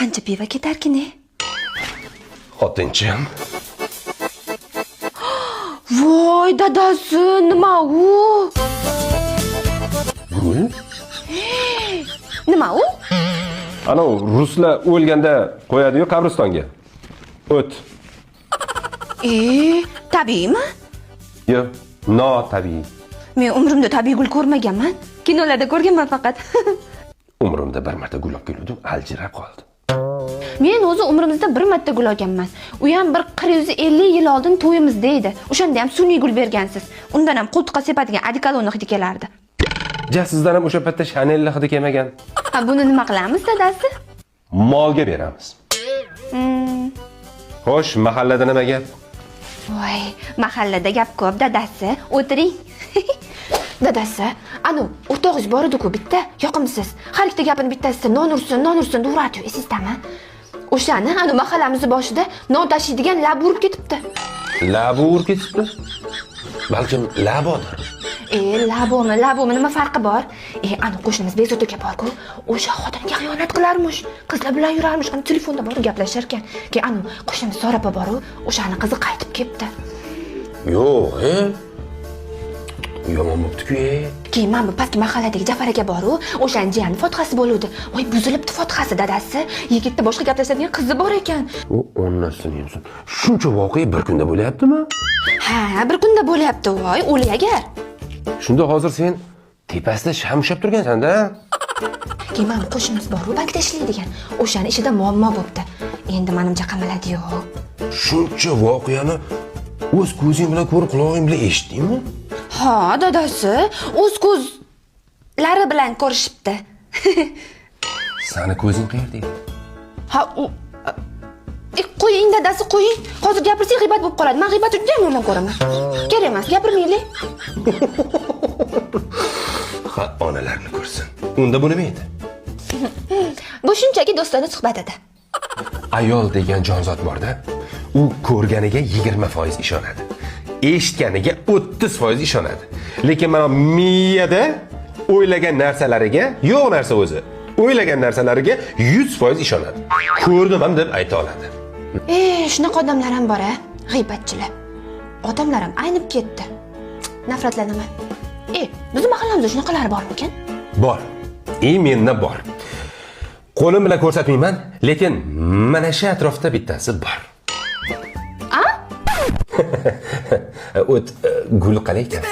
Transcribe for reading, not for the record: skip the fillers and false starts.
Qancha pivo ketarkin, e? Xotinchim. Voy, dadasi, nima u? Gul? Nima u? Ana, ruslar o'lganda qo'yadi-yu qabristonga. O't. E, tabiiymi? Yo'q, notabiiy. Men umrimda tabiiy gul ko'rmaganman. Kinolarda ko'rganman faqat. Umrimda bir marta gul olib keluvdim, aljirab qoldim. Men o'zi umrimizda bir marta gul olganman. U ham bir 40-50 yil oldin to'yimizda edi. O'shanda ham sun'iy gul bergansiz. Undan ham qo'ltiqqa sepadigan odikolonni hidi kelardi. Ja, sizdan ham o'sha paytda Chanelni hidi kelmagan. Ha, buni nima qilamiz, dadasi? Molga beramiz. Xo'sh, mahallada nima gap? Voy, mahallada gap ko'p, dadasi. O'tiring. Dadasi, anu o'rtog'ingiz bor edi-ku bitta, yoqimsiz. Har ikkita gapini bittasida non ursin, non ursin deyaveradi, esingizdami? O'shani anu mahallamizni boshida non tashiydigan lab urib ketibdi. Labi urib ketibdi. Balkim labodir. E, labomi, labomi, nima farqi bor? E, anu qo'shnimiz Bekzod aka bor-ku, o'sha xotiniga xiyonat qilarmish, qizlar bilan yurarmish, anu telefonda borib gaplashar ekan. Keyin anu qo'shnimiz Sora opa bor-u, o'shani qizi qaytib kelibdi. Yo'q, e. Yomon bo'pti-ku, e. Keyin mana bu pastki mahalladagi Jafar aka bor-u, o'shani jiyani fotihasi bo'luvdi. Voy, buzilibdi fotihasi, dadasi. Yigitda boshqa gaplashadigan qizi bor ekan. U o'nnasini yemsin. Shuncha voqea bir kunda bo'lyaptimi? Ha, bir kunda bo'lyapti, voy, o'li agar. Shunda hozir sen tepasida sham ushlab turgansan-da. Keyin mana bu qo'shnimiz bor-u, bankda ishlaydigan. O'shani ishida muammo bo'pti. Endi manimcha qamaladi yo'q. Shuncha voqeani o'z ko'zing bilan ko'rib, qulog'ing bilan eshitdingmi? Ha, dadasi, o'z ko'zlari bilan ko'rishibdi. Sani ko'zing qayerda edi? Ha, u e, qo'ying, dadasi, qo'ying. Hozir gapirsak, g'iybat bo'lib qoladi. Men g'iybatni juda ham yomon ko'raman. Kerak emas, gapirmaylik. Ha, onalarni ko'rsin. Unda bu nima edi? Bu shunchaki do'stona suhbat edi. Ayol degan jonzot borda, u ko'rganiga 20% ishonadi. Eshitganiga 30% ishonadi. Lekin mana miyada o'ylagan narsalariga, yo'q narsa o'zi. O'ylagan narsalariga 100% ishonadi. Ko'rdim ham deb ayta oladi. E, shunaqa odamlar ham bor, a, g'iybatchilar. Odamlar ham aynib ketdi. Nafratlanaman. E, bizni mahallamizda shunaqalar bormikan? Bor. Именно bor. Qo'lim bilan ko'rsatmayman, lekin mana shu atrofda bittasi bor. A? O't, gul qalay ekan?